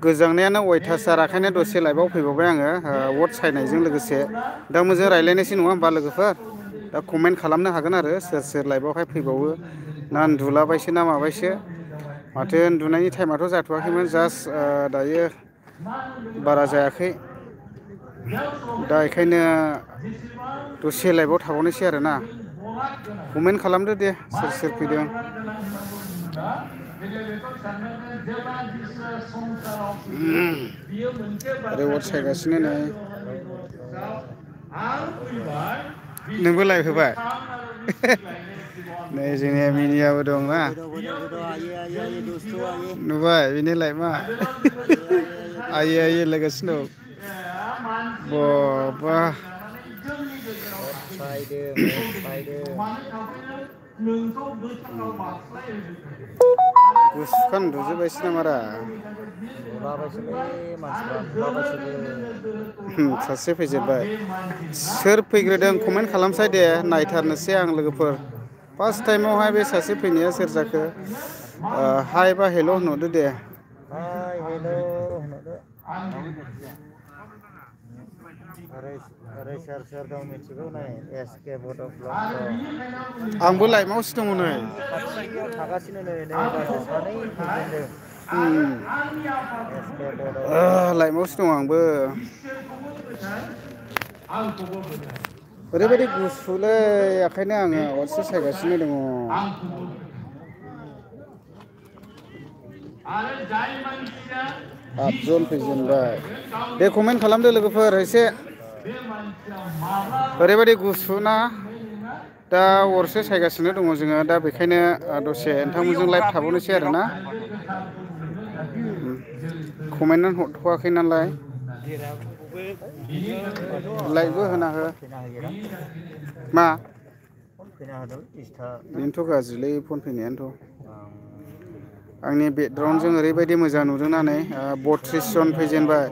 गोजांनायानो अयथासार ओंखायनो दसे लाइभआव फैबावबाय आङो वार्ड सायनायजों लोगोसे दा मोजां रायज्लायनोसै नङा होमबा लोगोफोर दा कमेन्ट खालामनो हागोन आरो सोर सोर लाइभआवहाय फैबावो ना उन्दुलाबायसो ना माबायसो माथो उन्दुनायनि टाइमाथ' जाथ'वाखैमोन जास्ट दायो बारा जायाखै दा बेखायनो दसे लाइभआव थाबावनोसै आरोना कमेन्ट खालामदो दे सोर सोर फैदों आरो वार्ड सायगासिनो नै नोंबो लाइभ होबाय नै जोंनिया मिनियाबो दं ना नुबाय बेनि लाइभआ आयै आयै होनलायगासिनो दं बा गुसुखान उन्दुजोबबायसो नामारा सासे फैजोबबाय सोर फैग्रोदों कमेन्ट खालामसाय दे नायथारनोसै आं लोगोफोर फार्स्ट टाइमावहाय बे सासे फैनाया सोर जाखो हाय बा हेल' होनहरदो दे आंबो लाइभआवसो दङ नै लाइभआवसो दङ आंबो ओरैबायदि गुसुलै ओंखायनो आङो अरसो सायगासिनो दङ आठजन फैजेनबाय दे कमेन्ट खालामदो लोगोफोर एसे ओरैबायदि गुसु ना दा अरसो सायगासिनो दङ जोङो दा बेखायनो दसे नोंथांमोनजों लाइभ थाबावनोसै आरोना कमेन्टआनो हरथ'वाखै नालाय लाइभबो होना हो मा बेनोथ' गाज्रिलै फन फैनायानोथ' आंनि बेकग्राउन्डजों ओरैबायदि मोजां नुदोंना नै 32 जन फैजेनबाय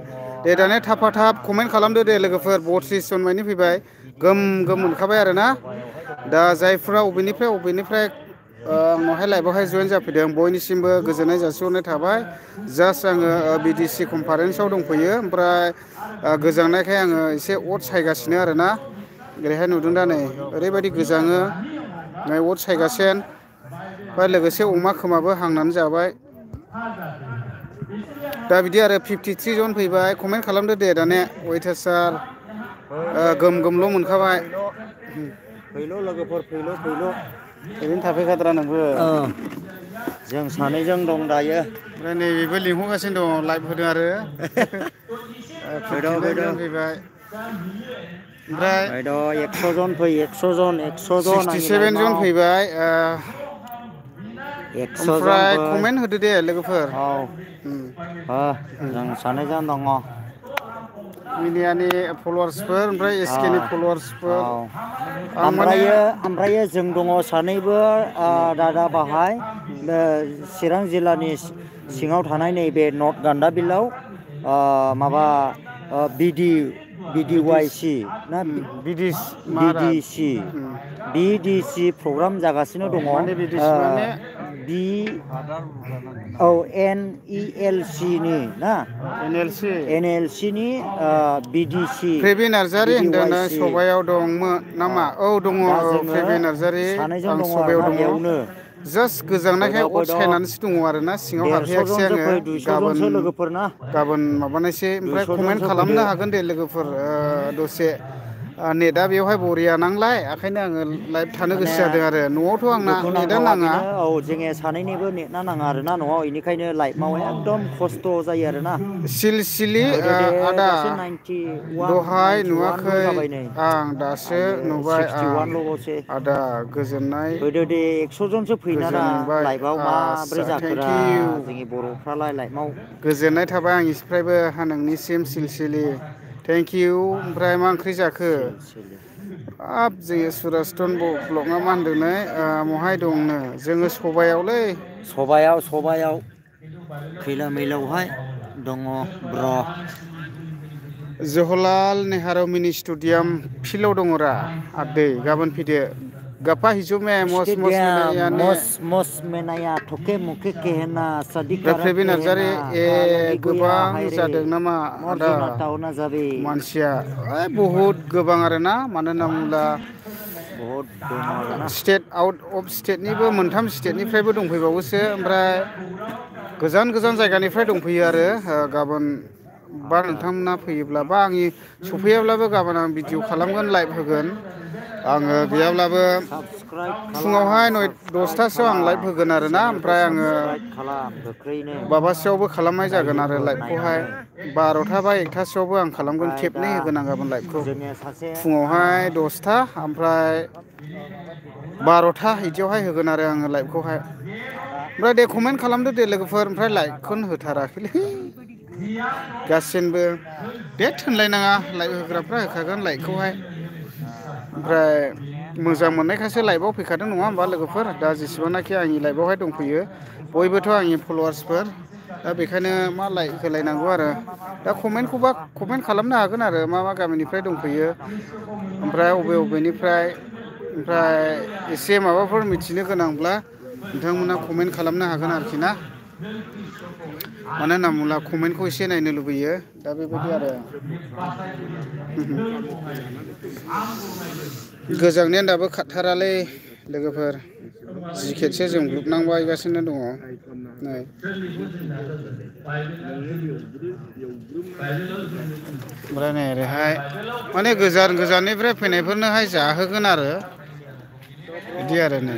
दे दानिया थाफा थाब कमेन्ट खालामदो दे लोगोफोर 32 जन मानि फैबाय गोम गोम मोनखाबाय आरोना दा जायफ्रा अबेनिफ्राय आंनावहाय लाइभआवहाय जयेन जाफैदों बयनिसिमबो गोजोननाय जासिहरनाय थाबाय जास्ट आङो बिडिसि कनफारेन्सआव दंफैयो ओमफ्राय गोजांनायखाय आङो एसे अर सायगासिनो आरोना ओरैहाय नुदों दा नै ओरैबायदि गोजाङो नै अर सायगासिनो ओमफ्राय लोगोसे अमा खोमाबो हांनानै जाबाय दा बिदि आरो 53 जन फैबाय कमेन्ट खालामदो दे दाने अयथासार गोम गोमल' मोनखाबाय फैल' लोगोफोर फैल' ओरैनो थाफैखाद्रा नोंबो जों सानैजों दं दायो ओमफ्राय नैबेबो लिंहरगासिनो दं लाइभ होदों आरो 59 जन फैबाय ओमफ्राय 100 जन फै 100 जन 67 जन फैबाय 100 जन ओमफ्राय फै कमेन्ट होदो दे लोगोफोर जों सानैजों दङ मिनियानि फल'वार्सफोर ओमफ्राय एसकेनि फल'वार्सफोर आं माने ओमफ्रायो जों दङ सानैबो दादा बाहाय चिरां जिल्लानि सिङाव थानाय नैबे नर्थ गान्दाबिलाव माबा बिडिवाइसि ना बिडिसि प्रग्राम जागासिनो दङ NELC नि ना NLC नि बिडिसि प्रेबि नार्जारि होनदों सबायाव दंमोन नामा औ दङ प्रेबि नार्जारि सानैजों आं दङ सबायाव आरोना दङ बेयावनो जास्ट गोजांनायखाय अर सायनानैसो दङ आरोना सिङाव 150 हाबहैयाखिसै जनसो आङो फै 200 जनसो लोगोफोर ना गाबोन माबानायसै ओमफ्राय 200 कमेन्ट जनसो खालामनो फैदो हागोन दे लोगोफोर दसे नेटआ बेवहाय बरिया नांलाय ओंखायनो आङो लाइभ थानो माने गोसो जादों आरो न'आवथ' आंना नेटआ दुखुनांथावा नाङा बेनो जोङो सानैनिबो नेटआ नाङा आरोना न'आव बेनिखायनो लाइभआव एकदम खस्थ' जायो आरोना सिलसिलि फैदो दे आदा दासो 91 दहाय 91ल' नुवाखै जाबाय नै आं दासो आयो नुबाय आं 61ल'सै आदा गोजोननाय फैदो दे 100 जनसो फैना दा गोजोनबाय लाइभआव माब्रै आदसा जाखोरा थेंकिउ जोंनि बर'फ्रालाय लाइभआव गोजोननाय थाबाय आंनिफ्रायबो नोंनिसिम सिलसिलि थेंकिउ ओमफ्राय मा ओंख्रि जाखो सिलसिलि हाब जोङो सुरासटन ब्लकआ मा होनदोंनो महाय दंनो जोङो सबायावलै सबायाव खैला मैलावहाय दङ ब्र जवाहरलाल नेहारु मिनि स्टेडियाम फिल्डआव दङ रा आदै गाबोन फैदो Gapa hijome mos mos Dia menayane. mos menaya thoke muke kehena sadikara Reflebi Nazari गोबां जादों नामा आदा मर्जना टाउना जाबे मानसिया बहुत गोबां आरोना मानो होनना बुङोब्ला बहुत दङ आरोना स्टेट आउट अफ स्टेटनिबो मोनथाम स्टेटनिफ्रायबो दंफैबावोसो ओमफ्राय गोजान गोजान जायगानिफ्राय दंफैयो आरो गाबोन बा नोंथांमोना फैयोब्ला बा आंनि सफैयाब्लाबो गाबोन आं भिडिअ खालामगोन लाइभ होगोन आङो गैयाब्लाबो फुङावहाय 10टासोआव आं लाइभ होगोन आरोना ओमफ्राय आङो माबासोआवबो खालामनाय जागोन आरो लाइभखौहाय 12टा बा 1टासोआवबो आं खालामगोन खेबनै होगोन आं गाबोन लाइभखौ फुङावहाय 10टा ओमफ्राय 12टा बिदियावहाय होगोन आरो आङो लाइभखौहाय ओमफ्राय दे कमेन्ट खालामदो दे लोगोफोर ओमफ्राय लाइभखौनो होथाराखैलै गासिनबो दे थोनलायनाङा लाइभ होग्राफ्रा होखागोन लाइभखौहाय ओमफ्राय मोजां मोननायखायसो लाइभआव फैखादों नङा होमबा लोगोफोर दा जेसेबांनाखि आंनि लाइभआवहाय दंफैयो बयबोथ' आंनि फल'वार्सफोर दा बेखायनो मा लाइक होलायनांगौ आरो दा कमेन्टखौबा कमेन्ट खालामनो हागोन आरो मा मा गामिनिफ्राय दंफैयो ओमफ्राय बबेनिफ्राय ओमफ्राय एसे माबाफोर मिथिनो गोनांब्ला नोंथांमोना कमेन्ट खालामनो हागोन आरोखि ना मानो होनना बुङोब्ला कमेन्टखौ एसे नायनो लुबैयो दा बेबायदि आरो गोजांनाया दाबो खारथारालै लोगोफोर जिकेटसो जोंब्लुबनांबायगासिनो दङ नै ओमफ्राय नै ओरैहाय माने गोजान गोजाननिफ्राय फैनायफोरनोहाय जाहोगोन आरो बिदि आरो नै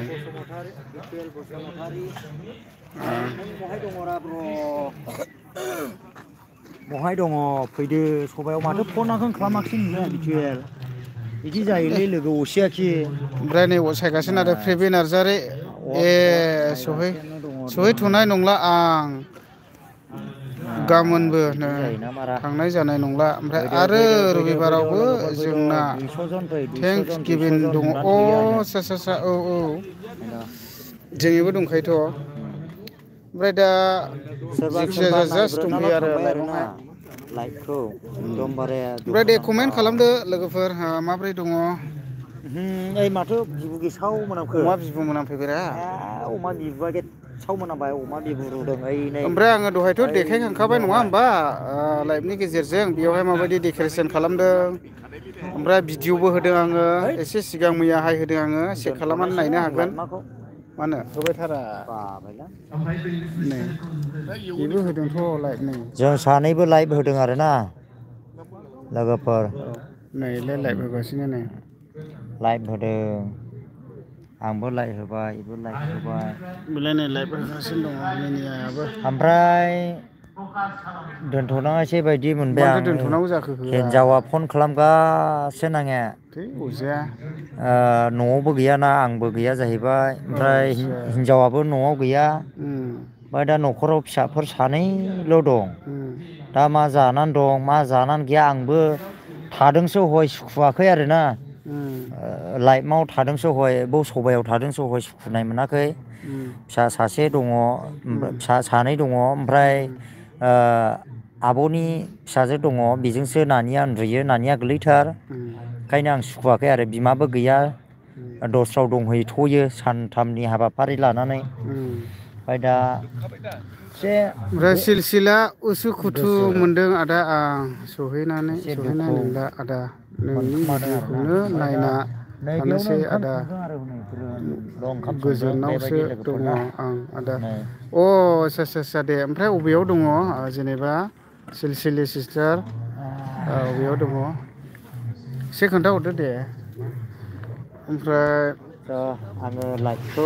बहाय दङ फैदो सबायाव माथो फनाखौनो खालामाखिसै नोंलाय बिटुएल बिदि जायोलै लोगो असेयाखि ओमफ्राय नै असायगासिनो आरो फ्रेबि नार्जारि सहैथ'नाय नंला आं गाबोनबो थांनाय जानाय नंला ओमफ्राय आरो रबिबारावबो जोंना थेंक्स गिभिं दङ अ सा औ जोंनिबो दंखायोथ' ओमफ्राय दा जायखिजाया जास्ट दंफैयो आरो लाइभआवहाय लाइभखौ एकदमबारे ओमफ्राय दे कमेन्ट खालामदो लोगोफोर माबोरै दङ ओइ माथो बिबु गेसाव मोनामखो अमा बिबु मोनामफैबायरा अमा बिबुआ गेसाव मोनामबाय अमा बिबु रुदों ओइ नै ओमफ्राय आङो दहायथ' देखायखांखाबाय नङा होमबा लाइभनि गेजेरजों बेयावहाय माबायदि डेक'रेसन खालामदों ओमफ्राय भिडिअबो होदों आङो एसे सिगां मैयाहाय होदों आङो चेक खालामनानै नायनो हागोन मा होनो होबायथारा नै बेबो होदोंथ' लाइभ नै जों सानैबो लाइभ होदों आरोना लोगोफोर नै लाइभ होगासिनो नै लाइभ होदों आंबो लाइभ होबाय बेबो लाइभ होबाय बेलाय नै लाइभ होगासिनो दङ मिनियाबो ओमफ्राय दोनथ'नाङासै बायदि मोनबाय मानोथो आं दोनथ'नांगौ जाखो हिन्जावा फन खालामगासिनो आङो अजाया न'आवबो गैयाना आंबो गैया जाहैबाय ओमफ्राय हिन्जावाबो न'आव गैया ओमफ्राय दा न'खराव फिसाफोर सानैल' दं दा मा जानानै दं मा जानानै गैया आंबो थादोंसो हय सुखुवाखै आरोना लाइभआव थादोंसो हय बाव सबायाव थादोंसो हय सुखुनाय मोनाखै फिसा सासे दङ फिसा सानै दङ ओमफ्राय आब'नि फिसाजो दङ बेजोंसो नानिया उन्दुयो नानिया गोलैथार ओंखायनो आं सुखुवाखै आरो बिमाबो गैया दस्रायाव दंहैथ'यो सानथामनि हाबाफारि लानानै ओमफ्राय दा ओमफ्राय सिलसिला उसुखुथु मोनदों आदा आं सहैनाय नंला आदा नोंनि भिडिअखौनो नायना थानोसै आदा गोजोनावसो दङ आं आदा अ आसा दे ओमफ्राय बबेयाव दङ जेनेबा सिलसिलि सिस्टार बबेयाव दङ एसे खोन्थाहरदो दे ओमफ्राय आङो लाइभखौ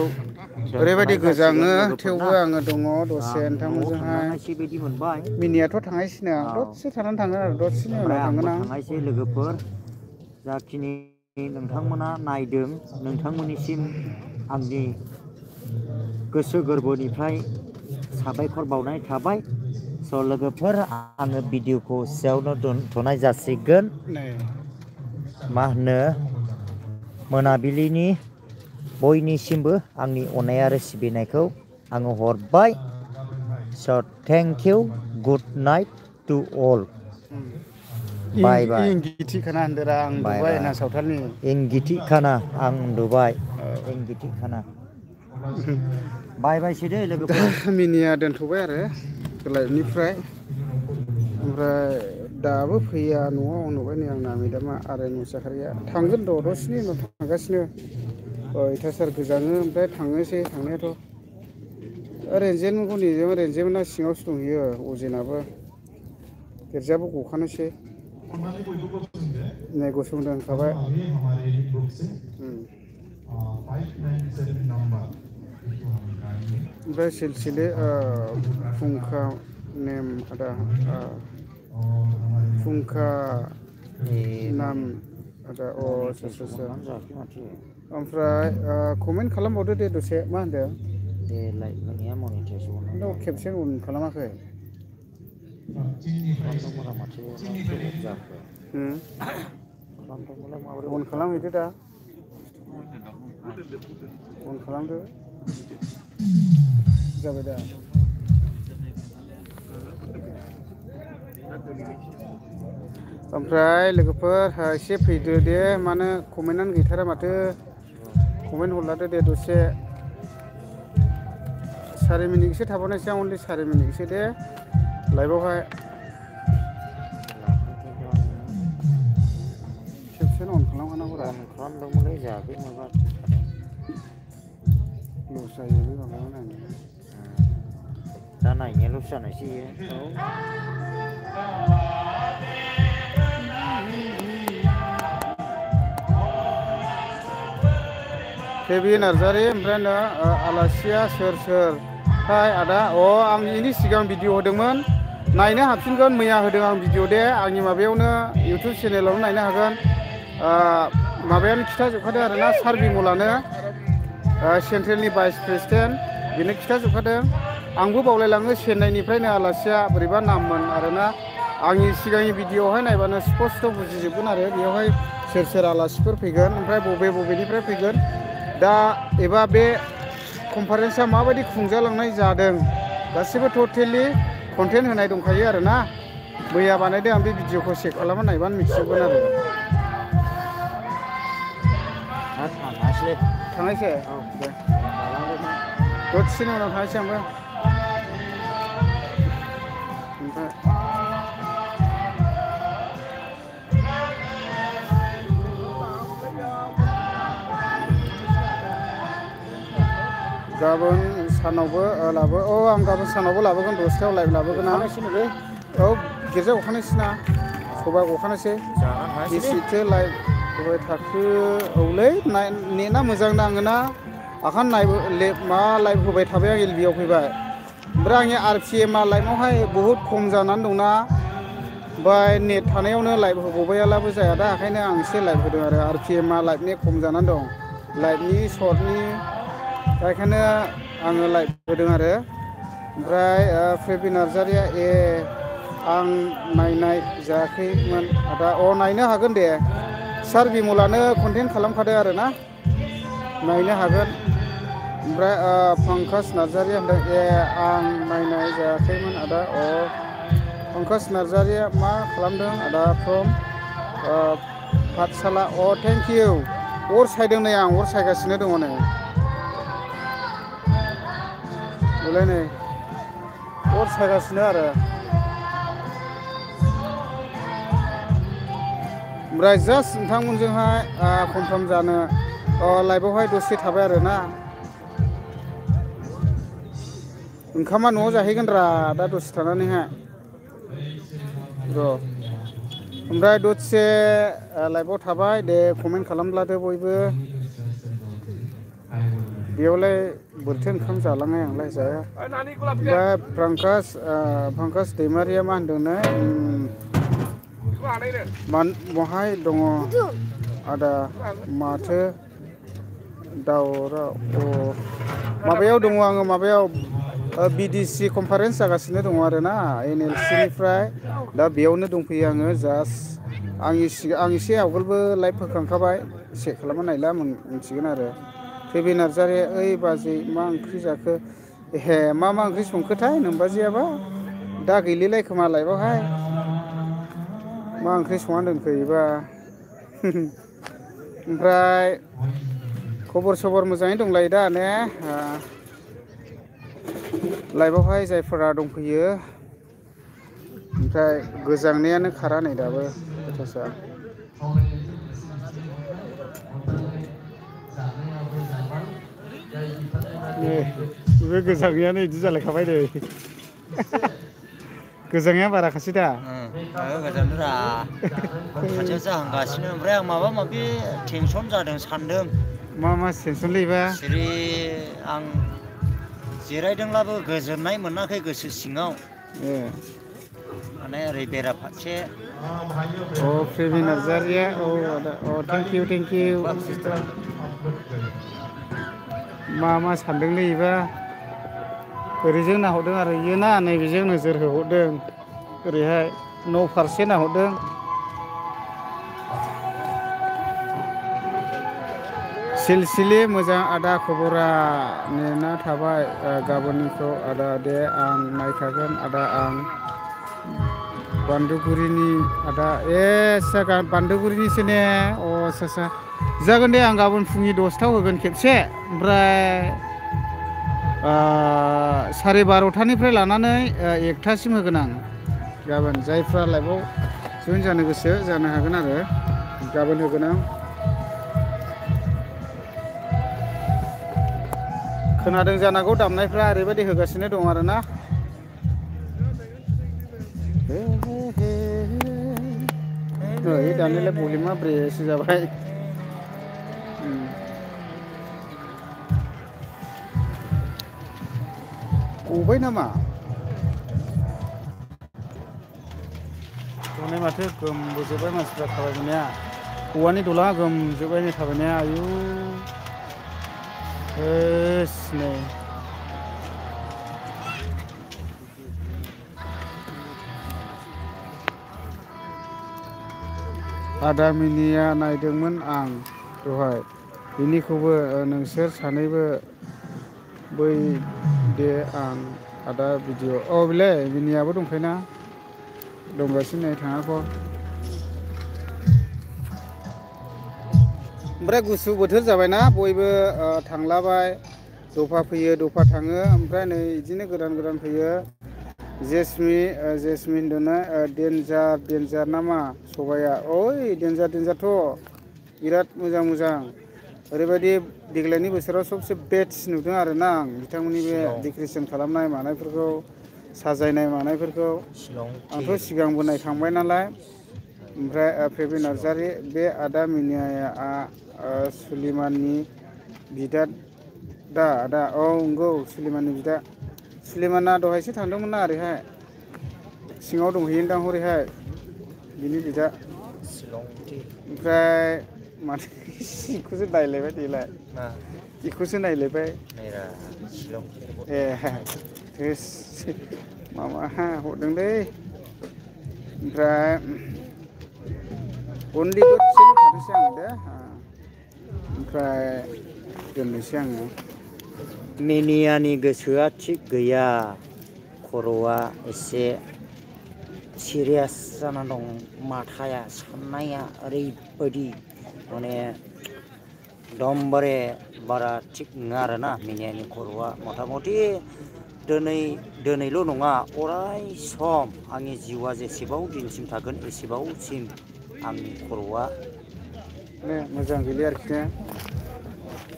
ओरैबायदि गोजाङो थेवबो आङो दङ दसे नोंथांमोनजोंहाय मिनियाथ' थांनायसैनो आं दसे थानानै थांगोन आरो दसेनि उनाव थांगोन आं थांनायसै लोगोफोर जाखिनि नोंथांमोना नायदों नोंथांमोननिसिम आंनि गोसो गोरबोनिफ्राय साबायखर बावनाय थाबाय स' लोगोफोर आङो भिडिअखौ एसेयावनो दोनथ'नाय जासिगोन मा होनो मोनाबिलिनि बयनिसिमबो आंनि अननाय आरो सिबिनायखौ आङो हरबाय so' thank you good night to all bye bye इंगिथि खाना होनदोरा आं उन्दुबाय ना सावथालनि इंगिथि खाना आं उन्दुबाय एंगिटिक खाना बायबायसो दे लोगोफोर मिनिया दोनथ'बाय आरो लाइभनिफ्राय ओमफ्राय दाबो फैया न'आव नुबाय नै आंना मेदामा आरो मुसाहारिया थांगोन र' दसेनि उनाव थांगासिनो अयथासार गोजाङो ओमफ्राय थांनोसै थांनायाथ' रेनजेन्टखौ नेजों रेनजेन्टना सिङावसो दंहैयो अजेनाबो गिर्जाबो गखानोसै नै गसंदों होनखाबाय ओमफ्राय सिलसिले फुंखा नेम आदा फुंखा नाम आदा ओमफ्राय कमेन्ट खालामबावदो दे दसे मा होनदों दे लाइक होनाया मनिटाइज खेबसे अन खालामाखै अन खालामहैदो दा अन खालामदो जाबाय दा ओमफ्राय लोगोफोर एसे फैदो दे मानो कमेन्टआनो गैथारा माथो कमेन्ट हरलादो दे दसे 4 मिनिटसो थाबावनायसै आं अनलि 4 मिनिटसो दे लाइभआवहाय खेबसेनो अन खालामखानांगौ रा खालामदोंमोनलै जायाखै माबा लस जायो बे माबायाव नायनो दा नायनायाल'सो जानायसै केबि नार्जारि ओमफ्राय नो आलासिया सोर सोरहाय आदा आं बेनि सिगां भिडिअ होदोंमोन नायनो हाबफिनगोन मैया होदों आं भिडिअ दे आंनि माबायावनो इउटुब चेनेलावनो नायनो हागोन माबायानो खिथाजोबखादों आरोना सार बिमलानो सेन्ट्रेलनि भाइस प्रेसिडेन्ट बेनो खिथाजोबखादों आंबो बावलायलाङो चेन्नाइनिफ्रायनो आलासिया बोरैबा नाममोन आरोना आंनि सिगांनि भिडिअआवहाय नायबानो स्पस्ट' बुजिजोबगोन आरो बेयावहाय सोर सोर आलासिफोर फैगोन ओमफ्राय बबेनिफ्राय फैगोन दा एबा बे कनफारेन्सआ माबायदि खुंजालांनाय जादों गासिबो टटेलि कन्टेन्ट होनाय दंखायो आरोना मैया बानायदों आं बे भिडिअखौ चेक खालामना नायबानो मिथिजोबगोन आरो थांनायसै दे दसेनि उनाव थांनायसै आंबो ओमफ्राय गाबोन सानावबो आं गाबोन सानावबो लाबोगोन 10टायाव लाइभ लाबोगोन आं गिर्जा गखानोसैना सबाय गखानोसै बेसेथो लाइभ होबाय थाखो औलै नेटआ मोजां नाङोना आखान मा लाइभ होबाय थाबाय आं एलबिआव फैबाय ओमफ्राय आंनि आरपिएमआ लाइभआवहाय बहुद खम जानानै दंना ओमफ्राय नेट थानायावनो लाइभ होबावबायालाबो जाया दा ओंखायनो आं एसे लाइभ होदों आरो आरपिएमआ लाइभनि खम जानानै दं लाइभनि सर्टनि दा बेखायनो आङो लाइभ होदों आरो ओमफ्राय फ्रेबि नार्जारिया आं नायनाय जायाखैमोन आदा नायनो हागोन दे सार बिमलानो कन्टेन्ट खालामखादों आरो ना नायनो हागोन ओमफ्राय पंकज नार्जारि होनदों आं नायनाय जायाखैमोन आदा पंकज नार्जारिया मा खालामदों आदा फ्रम पाठशाला थेंक इउ अर सायदों नै आं अर सायगासिनो दङ नै नुलाय नै अर सायगासिनो आरो ओमफ्राय जास्ट नोंथांमोनजोंहाय कनफार्म जानो लाइभआवहाय दसे थाबाय आरो ना ओंखामा न'आव जाहैगोन रा दा दसे थानानैहाय ओमफ्राय दसे लाइभआव थाबाय दे कमेन्ट खालामब्लादो बयबो बेयावलाय बोरैथो ओंखाम जालाङो आंलाय जाया ओमफ्राय पंकज दैमारिया मा होनदोंनो बहाय दङ आदा माथो दावराव माबायाव दङ आङो माबायाव बिडिसि कनफारेन्स जागासिनो दङ आरोना एनएलसिनिफ्राय दा बेयावनो दंफैयो आङो जास्ट आं एसे आवगोलबो लाइभ होखांखाबाय चेक खालामना नायला मिथिगोन आरो फेबि नार्जारि ओइ बाजै मा ओंख्रि जाखो मा ओंख्रि संखोथाय नोमबाजैयाबा दा गैलिलाय खोमा लाइभआवहाय मा ओंख्रि संना दोनखो एबा ओमफ्राय खबर सबर मोजाङै दंलायो दा ने लाइफआवहाय जायफोरा दंफैयो ओमफ्राय गोजांनायानो खारा नै दाबो अयथासार बे गोजांनायानो बिदि जालायखाबाय नै गोजांनाया बाराखासै दा गोजांदोंरा खाथियाव जाहांगासिनो ओमफ्राय आं माबा माबि टेनसन जादों सानदों मा टेनसनलै बा सिरि आं जिरायदोंब्लाबो गोजोननाय मोनाखै गोसो सिङाव माने ओरै बेराफारसे प्रबिन नार्जारिया थेंक इउ मा सानदोंलै बेबा ओरैजों नाहरदों आरो इयो ना नैबेजों नोजोर होहरदों ओरैहाय न' फारसे नाहरदों सिलसिलि मोजां आदा खबरा नेना थाबाय गाबोननिखौ आदा दे आं नायखागोन आदा आं बान्दुगुरिनि आदा बान्दुगुरिनिसो ने आस्सा जागोन दे आं गाबोन फुंनि 10टायाव होगोन खेबसे ओमफ्राय 12:30निफ्राय लानानै 1टासिम होगोन आं गाबोन जायफ्रा लाइभआव जइन जानो गोसो जानो हागोन आरो गाबोन होगोन आं खोनादों जानांगौ दामनायफ्रा ओरैबायदि होगासिनो दं आरोना दानियालाय भलिउमा ब्रेसो जाबाय गबाय नामा गनाय माथो गोमबोजोब्बाय मानसिफ्रा थाबायबोनाया औवानि दलाङा गोमजोब्बाय नै थाबायनाया आयु नै आदा मिनिया नायदोंमोन आं दहाय बिनिखौबो नोंसोर सानैबो बै दे आं आदा भिडिअ बेलाय मिनियाबो दंखायोना दंगासिनो थाङाखौ ओमफ्राय गुसु बोथोर जाबायना बयबो थांलाबाय दफा फैयो दफा थाङो ओमफ्राय नै बिदिनो गोदान फैयो जेसमिन दोनो डेन्जार नामा सबाया डेन्जारथ' बिराद मोजां ओरैबायदि देग्लायनि बोसोराव सबसे बेस्ट नुदों आरोना आं बिथांमोननि बे डेक'रेसन खालामनाय मानायफोरखौ साजायनाय मानायफोरखौ आंथ' सिगांबो नायखांबाय नालाय ओमफ्राय प्रबिन नार्जारि बे आदा मिनियाया सुलिमाननि बिदा दा आदा नंगौ सुलिमाननि बिदा सुलिमाना दहायसो थांदोंमोन ना ओरैहाय सिङाव दंहैयोदां हरैहाय बिनि बिदा ओमफ्राय माथो सिखौसो नायलायबाय देलाय बेखौसो नायलायबाय मामा हरदोंलै ओमफ्राय अनलि दसेल' थानोसै आङो दे ओमफ्राय दोननोसै आङो मिनियानि गोसोआ थिग गैया खर'आ एसे सिरियास जाना दं माथाया साननाया ओरैबायदि माने एकदमबारे बारा थिग नङा आरोना मिनियानि खर'आ मथा मथि दिनैल' नङा अराय सम आंनि जिउआ जेसेबां दिनसिम थागोन एसेबांसिम आंनि खर'आ मोजां गैला आरोखि ने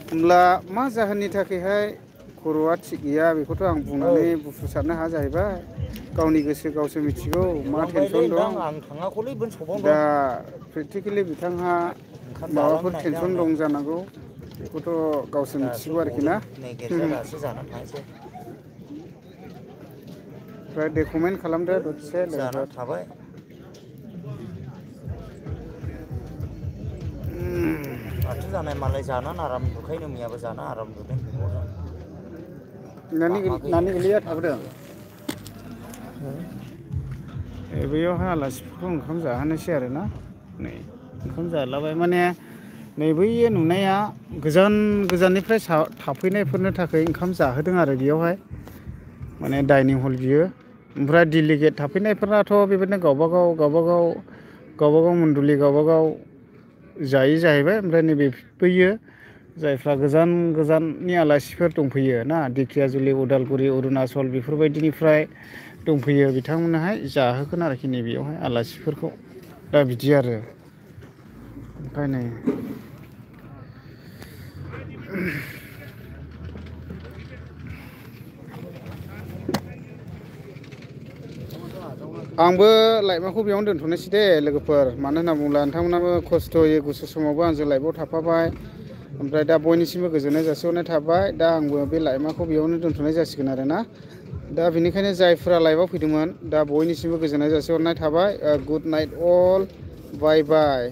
होमब्ला मा जाहोननि थाखायहाय खर'आ थिग गैया बेखौथ' आं बुंनानै बुफ्रुसारनो हाया जाहैबाय गावनि गोसो गावसो मिथिगौ मा टेनसन दं दा प्रेक्टिकेलि बिथांहा माबाफोर टेनसन दं जानांगौ बेखौथ' गावसो मिथिगौ आरोखि ना ओमफ्राय डकुमेन्ट खालामदो दसे थाबाय माथो जानाय मालाय जानानै आराम उन्दुखायो मैयाबो जाना आराम उन्दुदों नानि गोरलैया थाबोदों बैयावहाय आलासिफोरखौ ओंखाम जाहोनोसै आरोना नै ओंखाम जालाबाय माने नै बैयो नुनाया गोजाननिफ्राय थाफैनायफोरनो थाखाय ओंखाम जाहोदों आरो बेयावहाय माने डाइनिं हल बियो ओमफ्राय डेलिगेट थाफैनायफोराथ' बेबायदिनो गावबागाव मण्डलि गावबागाव जायो जाहैबाय ओमफ्राय नैबे बैयो जायफ्रा गोजान गोजाननि आलासिफोर दंफैयो ना दिखियाजुलि उदालगुरि अरुणाचल बेफोरबायदिनिफ्राय दंफैयो बिथांमोननोहाय जाहोगोन आरोखि नैबेयावहाय आलासिफोरखौ दा बिदि आरो ओमफ्राय नै आंबो लाइफखौ बेयावनो दोनथ'नोसै दे लोगोफोर मानो होनना बुङोब्ला नोंथांमोनाबो खस्थ'यै गुसु समावबो आंजों लाइफआव थाफाबाय ओमफ्राय दा बयनिसिमबो गोजोननाय जासिहरनाय थाबाय दा आंबो बे लाइफखौ बेयावनो दोनथ'नाय जासिगोन आरोना दा बेनिखायनो जायफोरा लाइफआव फैदोंमोन दा बयनिसिमबो गोजोननाय जासिहरनाय थाबाय गुड नाइट अल बाय बाय